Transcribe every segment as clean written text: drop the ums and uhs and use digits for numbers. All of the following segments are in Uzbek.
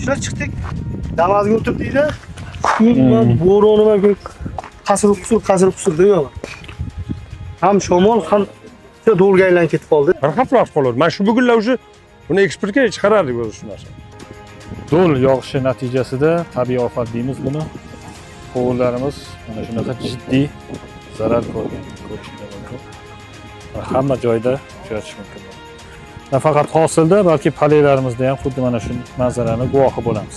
Shular chiqdik. Damazga o'tirdikda. Bo'roni va qasr qusur, qasr qusur deyman. Ham shamol, ham do'lga aylanib ketib qoldi. Bir hafta vaqt qoladi. Mana shu bugunlar уже buni eksportga chiqarardik o'zi shu narsani. Do'l yog'ishi natijasida tabiiy ofat deymiz buni. Qovunlarimiz mana shunaqa jiddiy zarar ko'rgan, ko'rishinglar mumkin. Va hamma joyda uchratish mumkin. Nafaqat hosilda, balki palaklarimizda ham xuddi mana shu manzarani guvohi bo'lamiz.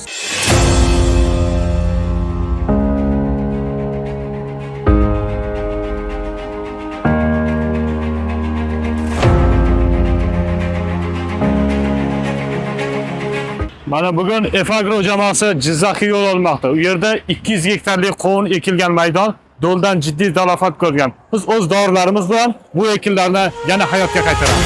Mana bugun Efagro jamoasi Jizzaxga yo'l olmoqda. U yerda 200 gektarlik qovun ekilgan maydon do'ldan jiddiy talafot ko'rgan. Biz o'z dorilarimiz bilan bu ekinlarni yana hayotga qaytaramiz.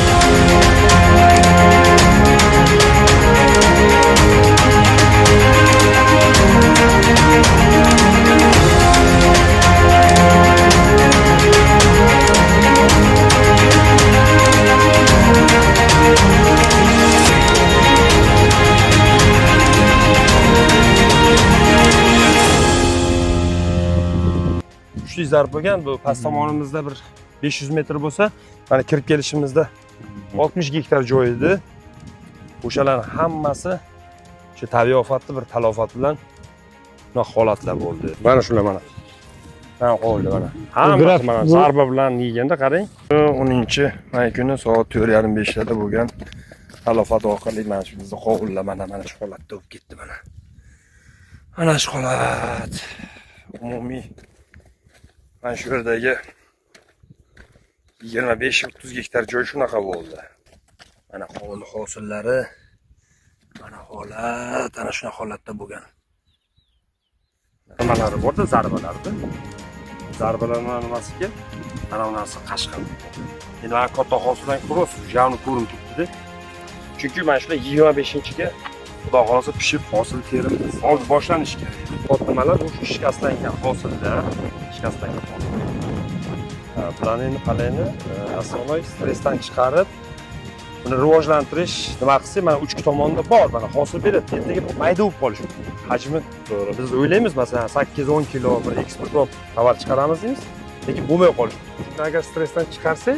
Kuchli zarb bo'lgan. Bu past tomonimizda bir 500 metr bo'lsa, mana kirib kelishimizda 60 gektar joy edi. O'shalarning hammasi shu tabiiy ofatni bir talofat bilan shunaqa holatlar bo'ldi. Mana shular mana. Mana qoldi mana. Hammasi mana zarba bilan yeganda qarang. 10-may kuni soat 4:30 larda bo'lgan talofat orqali mana shu bizni qovunlar mana shu holatda bo'lib ketdi mana. Mana shu holat. Umumiy mana shu yerdagi 25-30 gektar joy shunaqa bo'ldi. Mana qovun hosillari, mana holat, ana shunaqa holatda bo'lgan. Nimalari borda, zarbalardi. Zarbalarni nimasiga? Mana bu narsa qashqir. Endi mana katta hosildan ko'rasiz, javni ko'rinib turibdi-da. Chunki mana shular 25-ga Xudo xohlasa pishib hosil terim hozir boshlanishi kerak. Katta nimalar bu shu shikastlangan hosillar, shikastlangan hosil. Bularni endi qalayni основной stressdan chiqarib buni rivojlantirish nima qilsak, mana uch tomonda bor, mana hosil beradi. Ertaga mayda bo'lib qolishi mumkin. Hajmi To'g'ri. biz o'ylaymiz, masalan, 8-10 kilo bir eksport tovar chiqaramiz deymiz, lekin bo'lmay qolishi mumkin. Agar stressdan chiqarsak,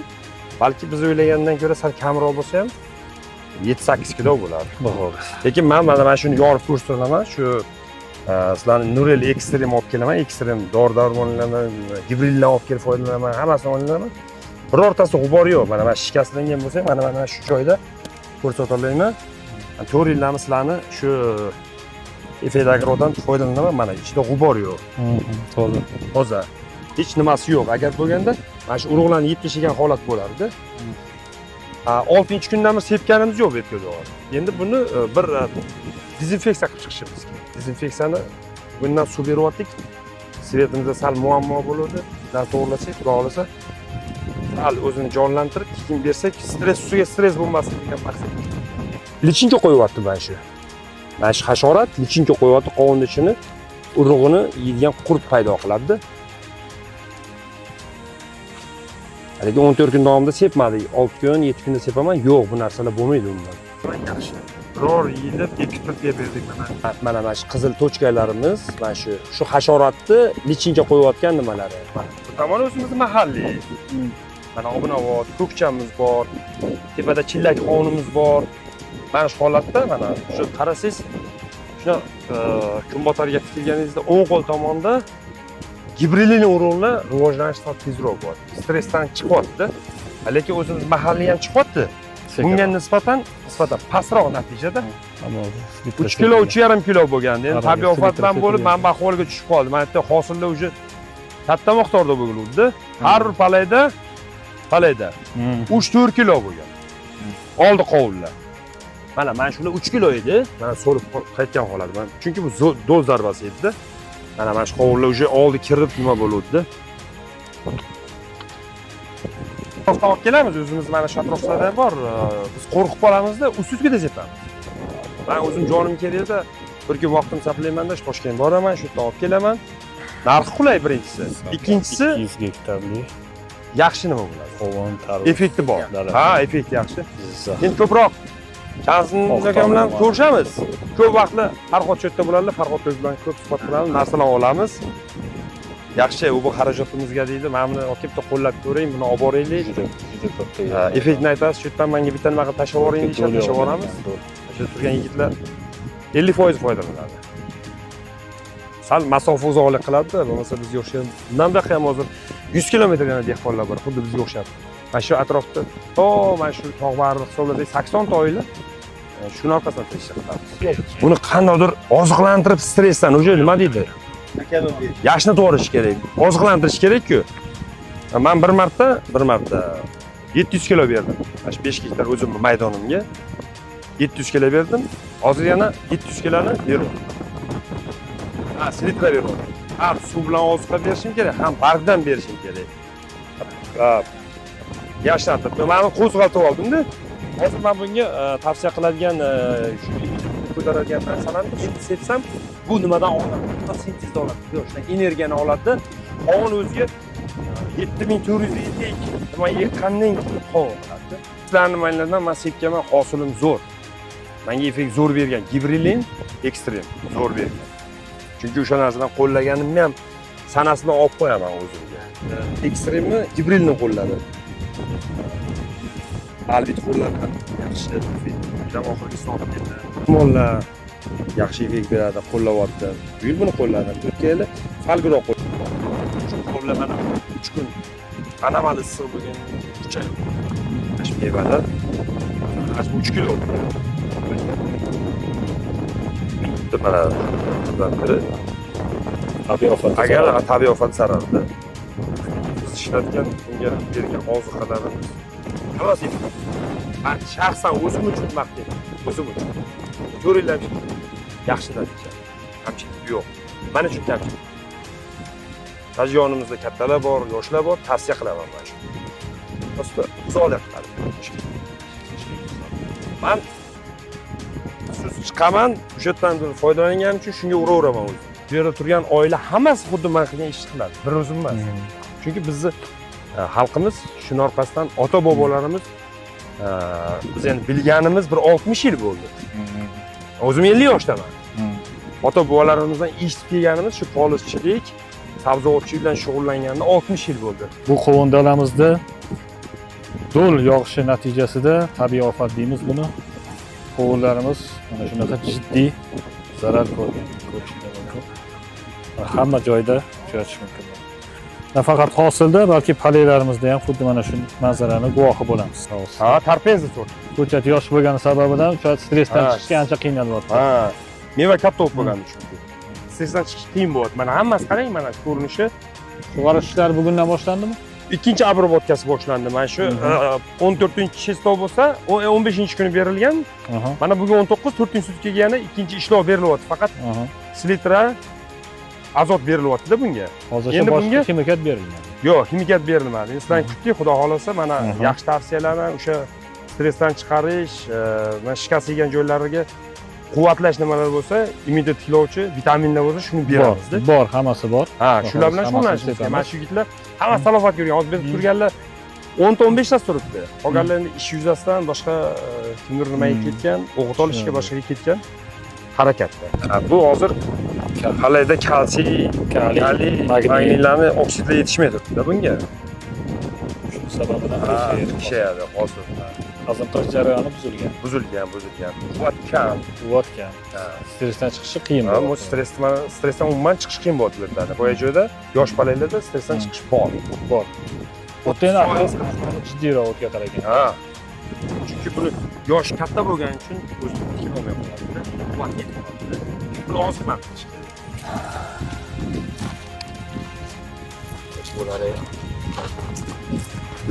balki biz o'ylagandan ko'ra sal kamroq bo'lsa ham 7-8 kilo bo'ladi. To'g'ri. Lekin man mana shuni yorib ko'rsataman, shu sizlarni Nurel Extreme olib kelaman, Extreme dori darmonlarni, gibridlarni olib kelib foydalanaman, hammasini foydalanaman. Birortasi g'ubor yo'q. Mana shikastlangan bo'lsa, mana shu joyda ko'rsata olaman. 4 yildan sizlarni shu Efedagrodan foydalanaman, mana ichida g'ubor yo'q. To'g'ri. Toza. Hech nimasi yo'q. Agar bo'lganda mana shu urug'larni yeb tashlagan holat bo'lardi. 6-kundan beri sepganimiz yo'q bu yerga dori. Endi buni bir dezinfeksiya qilib chiqishimiz kerak. Dezinfeksiyani bundan suv beryaptik. Svetimizda sal muammo bo'ladi. Ularni to'g'irlasak, Xudo xohlasa, sal o'zini jonlantirib, keyin bersak, stress ustiga stress bo'lmasin degan maqsad. Lichinka qo'yyapti mana shu. Mana shu hasharot lichinka qo'yyapti qovunni ichini, urug'ini yeydigan qurt paydo qiladi. Lekin 14 kun davomida sepmadik. 6 kun, 7 kunda sepaman. Yo'q, bu narsalar bo'lmaydi umuman. Yaxshi. Biror yilib eksportga berdik mana. Mana shu qizil tochkalarimiz, mana shu hasharotni lichinka qo'yayotgan nimalari. Mana bu tomon o'zimizni mahalliy. Mana Obunavot, ko'kchamiz bor. Tepada chillak qovunimiz bor. Mana shu holatda mana shu qarasangiz, shuni kunbotarga tikilganingizda o'ng qo'l tomonda gibridli urug'lar rivojlanish sal tezroq bo'ladi. Stressdan chiqyapti. Lekin o'zimiz mahalliy ham chiqyapti. Bunga nisbatan pastroq natijada. 3 kilo, 3,5 kilo bo'lgandi. Endi tabiiy ofat bilan bo'lib, mana bu ahvolga tushib qoldi. Mana yerda hosillar уже katta miqdorda bo'ldi. Har bir palayda 3-4 kilo bo'lgan. Oldi qovunlar. Mana shular 3 kilo edi. Mana so'lib qaytgan holat. Mana chunki bu do'l zarbasi edi. Mana shu qovunlar уже oldi kirib nima bo'luvdi. Atrofdan olib kelamiz, o'zimiz mana shu atroflarda ham bor. Biz qo'rqib qolamizda, ust-ustiga sepamiz. Men o'zim jonim kerakda bir kun vaqtim sarflaymanda, shu Toshkentga boraman, shu yerdan olib kelaman. Narxi qulay birinchisi. Ikkinchisi 200 gektarli yaxshi nima bo'ladi? qovun tarvuz. Effekti bor. Dala. Ha, effekt yaxshi. Jizzax. Endi ko'proq Shamsiddin akam bilan ko'rishamiz. Ko'p vaqtlar Farhod shu yerda bo'ladilar. Farhod o'zi bilan ko'p suhbat qilamiz, narsalar olamiz. Yaxshi, u bu xarajatimizga deydi, mana buni olib kelib qo'llab ko'ring, buni olib boraylik. Juda juda katta. Effektini aytasiz, shu yerdan menga bitta nima qilib tashlab yuboring deyishadi, tashlab yuboramiz. Shu yerda turgan yigitlar 50% foydalanadi. Sal masofa uzoqlik qiladi, bo'lmasa bizga o'xshagan, bundan buyoqqa ham hozir 100 kilometr yana dehqonlar bor, xuddi bizga o'xshab. Mana shu atrofda to mana shu tog' bag'rida hisoblasak 80 ta oila shuni orqasidan tirikchilik qilamiz. Buni qandaydir oziqlantirib stressdan уже nima deydi? Yashnatib yuborish kerak. Oziqlantirish kerak-ku. Men bir marta 700 kilo berdim. Mana shu 5 gektar o'zimni maydonimga 700 kilo berdim. Hozir yana 700 kiloni beryapman. Ha, selitra beryapman. Ham suv bilan oziqa berishim kerak, ham bargdan berishim kerak. Ha, yashnatib. Men qo'zg'atib oldim-da. Hozir men bunga tavsiya qiladigan shu ko'taradigan narsalarni endi sepsam, bu nimadan oladi? Sintezda oladi. Quyoshdan energiyani oladi. Qovun o'ziga 7452 nima yiqqandan keyin qovun qiladi. Sizlarni nimalardan men sepganman, hosilim zo'r. Menga effekt zo'r bergan. Gibberellin ekstrem zo'r bergan. Chunki o'sha narsadan qo'llaganimni ham sanasini olib qo'yaman o'zimga. Ekstremni gibberellin qo'lladim. Albit qo'lladim. Yaxshi effekt. Oxirgi sinov ketdi. Mollar yaxshi effekt beradi, qo'llayapti. Bu yil buni qo'lladim. O'tgan yili Falgro qo'lladim. Shu qo'llar mana 3 kun anomal issiq bo'lgan 3 oy. Mana shu mevalar hajmi 3 kilo. Bitta mana bundan biri. Tabiiy ofat. Agar tabiiy ofat zararida biz ishlatgan bunga bergan ozuqalarimiz hammasi effekt. Man shaxsan o'zim uchun maqtayman. O'zim uchun. 4 yildan yaxshi natija. Kamchilik yo'q. Mana shu kamchilik. Даже yonimizda kattalar bor, yoshlar bor, tavsiya qilaman mana shu. Просто uzoqlik qiladi. Man siz chiqaman, o'sha yerdan foydalanganim uchun shunga uraveraman o'zim. Bu yerda turgan oila hammasi xuddi man qilgan ishni qiladi. Bir o'zim emas. Chunki bizni xalqimiz shuni orqasidan ota-bobolarimiz biz endi bilganimiz bir 60 yil bo'ldi. O'zim 50 yoshdaman. Ota-bobolarimizdan eshitib kelganimiz shu polizchilik, sabzavotchilik bilan shug'ullanganda 60 yil bo'ldi. Bu qovun dalamizda do'l yog'ishi natijasida tabiiy ofat deymiz buni. Qovunlarimiz mana shunaqa jiddiy zarar ko'rgan, ko'rishinglar mumkin. Hamma joyda uchratish mumkin. Nafaqat hosilda, balki paleylarimizda ham xuddi mana shu manzarani guvohi bo'lamiz. Ha, tarpezda so'rt. Ko'chat yosh bo'lgani sababidan o'sha stressdan chiqishga ancha qiynalyapti. Ha, meva katta bo'lib qolgandi chunki. Stressdan chiqish qiyin bo'lyapti. Mana hammasi qarang, mana ko'rinishi. Sug'orish ishlari bugundan boshlandimi? Ikkinchi обработкasi boshlandi. Mana shu 14-число bo'lsa, 15-kuni berilgan. Mana bugun 19, 4-sutkaga yana ikkinchi ishlov berilyapti. Faqat selitra, azot berilyapti-da bunga. Hozircha Endi boshqa bunga ximikat berilmadi. Yo'q, ximikat berilmadi. Endi sizlarni kutdik, xudo xohlasa, mana yaxshi tavsiyalarni o'sha stressdan chiqarish, mana shikast yegan joylariga quvvatlash nimalar bo'lsa, immunitet tiklovchi vitaminlar bo'lsa, shuni beramizda. Bor, hammasi bor. Ha, shular bilan Hammasi shug'ullanishimiz kerak. sepamiz. Mana shu yigitlar hammasi talofat ko'rgan. Hozir berib turganlar 10 ta 15 tasi turibdi. Qolganlar endi ish yuzasidan boshqa kimdir nimaga ketgan, o'g'it olishga boshqaga ketgan harakatda. Bu hozir halayda kalsiy, Kaliy, kaliy, magniy. magniylarni oksidlar yetishmay turibdi bunga. Shu sababidan Qiyshayadi hozir. Hazm qilish jarayoni buzilgan. Buzilgan, buzilgan. Quvvat kam. Quvvat kam. Stressdan chiqishi qiyin Bu bo'ladi. stress, mana stressdan umuman chiqish qiyin bo'ladi bularda. Boya joyda yosh bolalarda stressdan chiqish bor. Bor. O'tda endi jiddiyroq o'tga qaragan. Ha. Chunki buni yosh katta bo'lgani uchun o'zini tiklolmay qoladi. Quvvat yetib qoladi. Buni oziqlantirish kerak.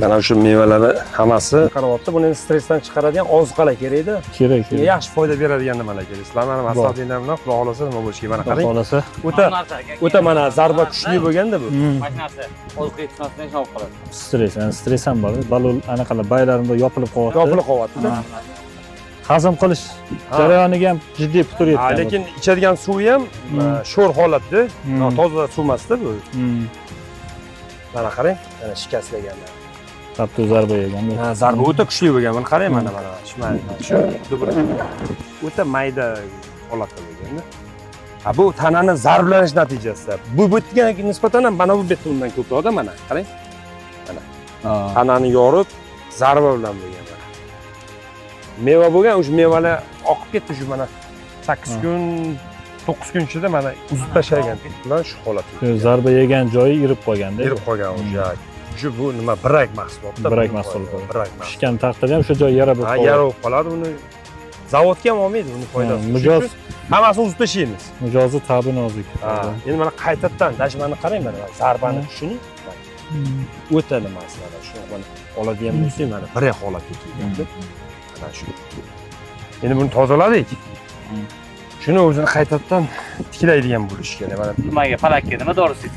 Mana shu mevalarni hammasi qarayapti. Buni endi stressdan chiqaradigan oziqalar kerakda. Kerak, kerak. Yaxshi foyda beradigan nimalar kerak. Sizlar mana maslahatinglar bilan xudo xohlasa nima bo'lishi kerak. Mana Xudo qarang. xohlasa. O'ta o'ta mana zarba kuchli bo'lganda bu. Mana narsa oziq yetishmasdan olib qoladi. Stress, yani stress ham bor. Balol anaqalar baylarimda yopilib qolyapti. Yopilib qolyapti-da. Hazm qilish jarayoniga ham jiddiy putur yetgan. Lekin ichadigan suvi ham sho'r holatda, toza suv emasda bu. Mana qarang, mana shikastlaganlar. Qattiq zarba yegan. Ha, zarba o'ta kuchli bo'lgan. Buni qarang, mana mana shu mana shu bir o'ta mayda holatda bo'lganda. Ha, bu tanani zarblanish natijasida. Bu betga nisbatan ham mana bu betda undan ko'proqda mana, qarang. Mana. Tanani yorib zarba bilan bo'lgan mana. Meva bo'lgan, o'sha mevalar oqib ketdi shu mana 8 kun, 9 kun ichida mana uzib tashlagan bilan shu holat. Zarba yegan joyi irib qolganda. Erib qolgan o'sha. Shu bu nima brak mahsulotda. Brak mahsuloti. Brak mahsulot. Pishgan taqdirda ham shu joy yara bo'lib Ha, qoladi. yara bo'lib qoladi uni. Zavodga ham olmaydi uni foydasi. Mijoz hammasini uzib tashlaymiz. Mijozi tabi nozik. Ha, endi mana qaytadan, dash mana qarang mana zarbani kuchini. O'ta nimasi mana shu mana oladigan bo'lsak mana bir holatga kelganda. Mana shu. Endi buni tozaladik. Shuni o'zini qaytadan tiklaydigan bo'lishi kerak mana. Nimaga palakka nima dorisi?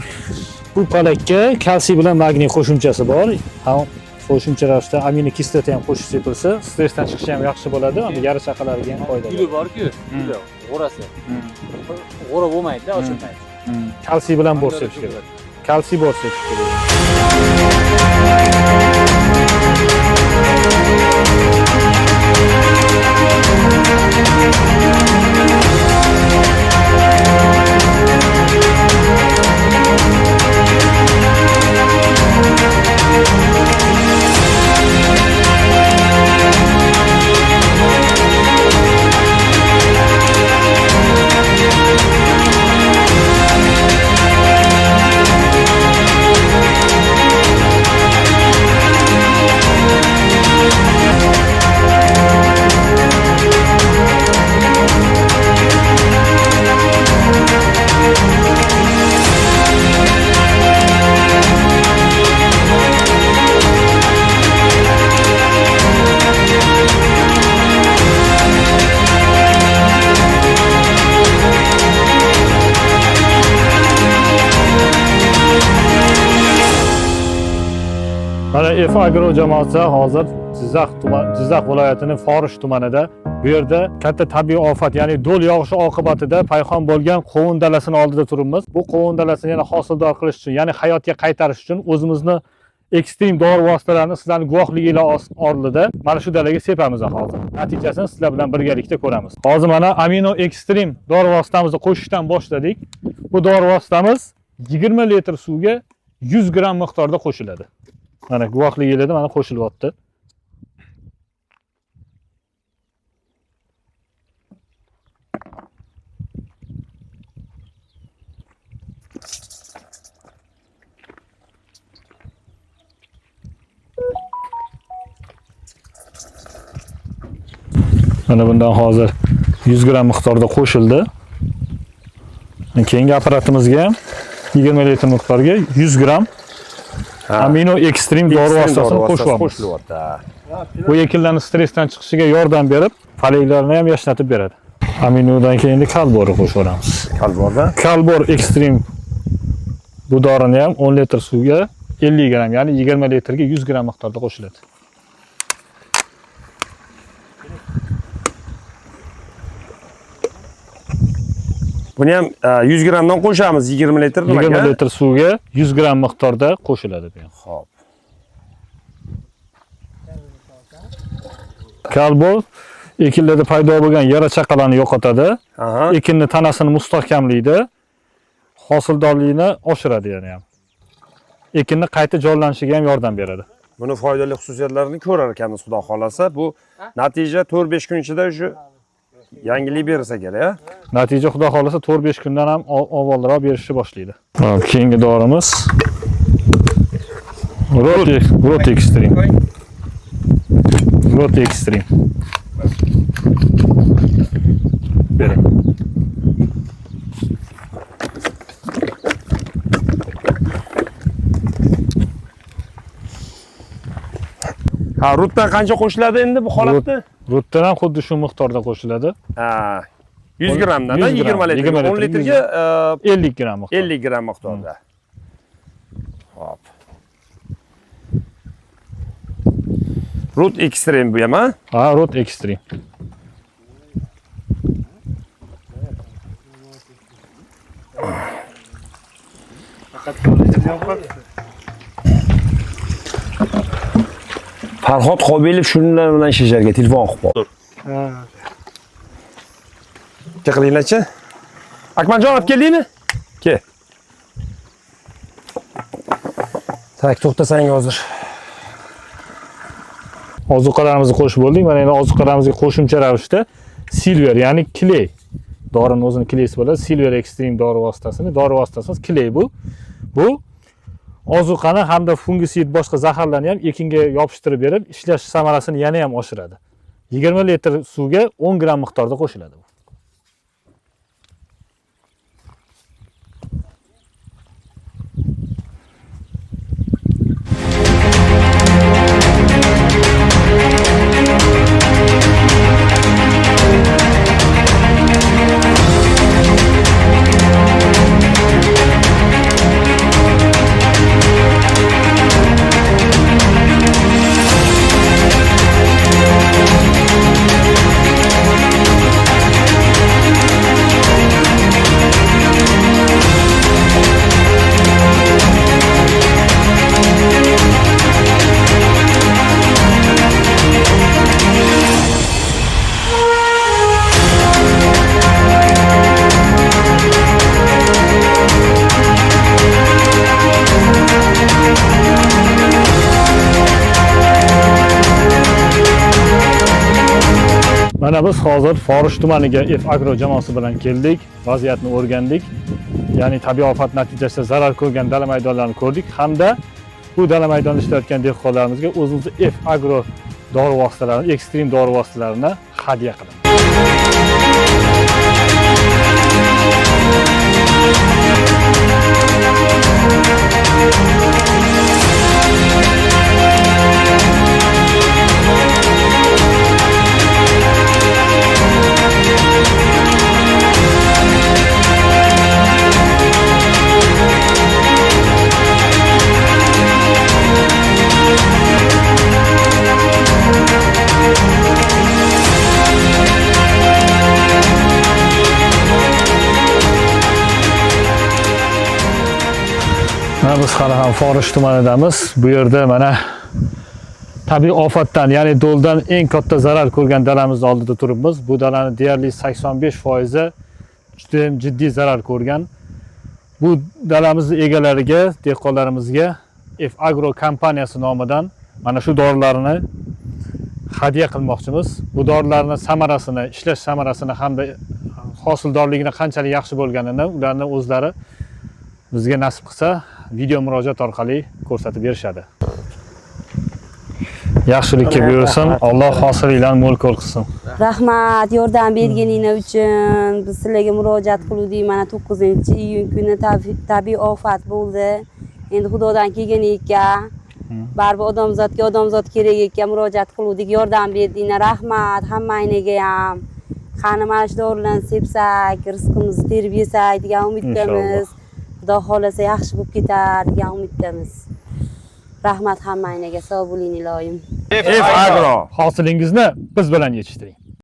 Bu palakka kalsiy bilan magniy qo'shimchasi bor. Ham qo'shimcha ravishda aminokislota ham qo'shib sepilsa, stressdan chiqishi ham yaxshi bo'ladi, hamda yara chaqalarga ham foydali. Guli bor-ku, guli, g'o'rasi. G'o'ra bo'lmaydi-da, ochilmaydi. Kalsiy bilan bor sepish kerak. Kalsiy bor sepish kerak. Mana F Agro jamoasi hozir Jizzax viloyatining Forish tumanida bu yerda katta tabiiy ofat, ya'ni do'l yog'ishi oqibatida payhon bo'lgan qovun dalasini oldida turibmiz. Bu qovun dalasini yana hosildor qilish uchun, ya'ni hayotga qaytarish uchun o'zimizni ekstrem dori vositalarini sizlarning guvohliginglar oldida mana shu dalaga sepamiz hozir. Natijasini sizlar bilan birgalikda ko'ramiz. Hozir mana amino ekstrem dori vositamizni qo'shishdan boshladik. Bu dori vositamiz 20 litr suvga 100 gramm miqdorda qo'shiladi. Mana guvohliginglarda mana qo'shilyapti. Mana bundan hozir 100 gramm miqdorda qo'shildi. Keyingi apparatimizga ham 20 litr miqdorga 100 gramm amino ekstrem dori vositasini qo'shyapmiz. Bu ekinlarni stressdan chiqishiga yordam berib, falaklarni ham yashnatib beradi. Aminodan keyin endi kalborni qo'shamiz. Kalborda? Kalbor ekstrem bu dorini ham 10 litr suvga 50 gramm, ya'ni 20 litrga 100 gramm miqdorda qo'shiladi. Buni ham 100 grammdan qo'shamiz 20 litr nimaga? 20 litr suvga 100 gramm miqdorda qo'shiladi bu ham. Xo'p. Kalbol ekinlarda paydo bo'lgan yara chaqalarni yo'qotadi. Ekinni tanasini mustahkamlaydi, hosildorligini oshiradi yana ham. Ekinni qayta jonlanishiga ham yordam beradi. Buni foydali xususiyatlarini ko'rar ekanmiz, xudo xolasa. Bu natija 4-5 kun ichida shu yangilik bersa kerak, ha? Natija xudo xolasa 4-5 kundan ham avvalroq berishni boshlaydi. Hop, keyingi dorimiz Rot Extreme. Rot Extreme. Bering. Ha, rutdan qancha qo'shiladi endi bu holatda? Rutdan ham xuddi shu miqdorda qo'shiladi. Ha. 100 grammdan, 20 litr, 10 litrga 50 gramm miqdorda. 50 gramm miqdorda. Hop. Rut Extreme bu ham, ha? Ha, Rut Extreme. Farhod Qobilov shunlar bilan ishlashar ekan, telefon qilib qoldi. Ha. Bitta qilinglarchi. Akmaljon olib keldingmi? Kel. Tak, to'xtasang hozir. Ozuqalarimizni qo'shib bo'ldik. Mana endi ozuqalarimizga qo'shimcha ravishda silver, ya'ni kley. Dorini o'zini kleysi bo'ladi. Silver Extreme dori vositasini, dori vositasi emas, kley bu. Bu ozuqani hamda fungisid boshqa zaharlarni ham ekinga yopishtirib berib, ishlash samarasini yana ham oshiradi. 20 litr suvga 10 gramm miqdorda qo'shiladi bu. Mana biz hozir Forish tumaniga F Agro jamoasi bilan keldik, vaziyatni o'rgandik. Ya'ni tabiiy ofat natijasida zarar ko'rgan dala maydonlarini ko'rdik hamda bu dala maydonida ishlayotgan dehqonlarimizga o'zimizni F Agro dori vositalarini, ekstrem dori vositalarini hadya qildik. Mana biz hali ham Forish tumanidamiz. Bu yerda mana tabiiy ofatdan, ya'ni do'ldan eng katta zarar ko'rgan dalamiz oldida turibmiz. Bu dalani deyarli 85% juda ham jiddiy zarar ko'rgan. Bu dalamizni egalariga, dehqonlarimizga F Agro kompaniyasi nomidan mana shu dorilarni hadya qilmoqchimiz. Bu dorilarni samarasini, ishlash samarasini hamda hosildorligini qanchalik yaxshi bo'lganini ularni o'zlari bizga nasib qilsa video murojaat orqali ko'rsatib berishadi. Yaxshilikka buyursin, Alloh hosilinglarni mo'l ko'l qilsin. Rahmat yordam berganinglar uchun. Biz sizlarga murojaat qiluvdik. Mana 9-iyun kuni tabiiy ofat bo'ldi. Endi Xudodan kelgan ekan. Baribir odamzodga odamzod kerak ekan, murojaat qiluvdik, yordam berdinglar. Rahmat hammanglarga ham. Qani mana shu dorilarni sepsak, rizqimizni terib yesak degan umiddamiz. Xudo xohlasa yaxshi bo'lib ketar degan umiddamiz. Rahmat hammanglarga, sog' bo'ling iloyim. F Agro. Hosilingizni biz bilan yetishtiring.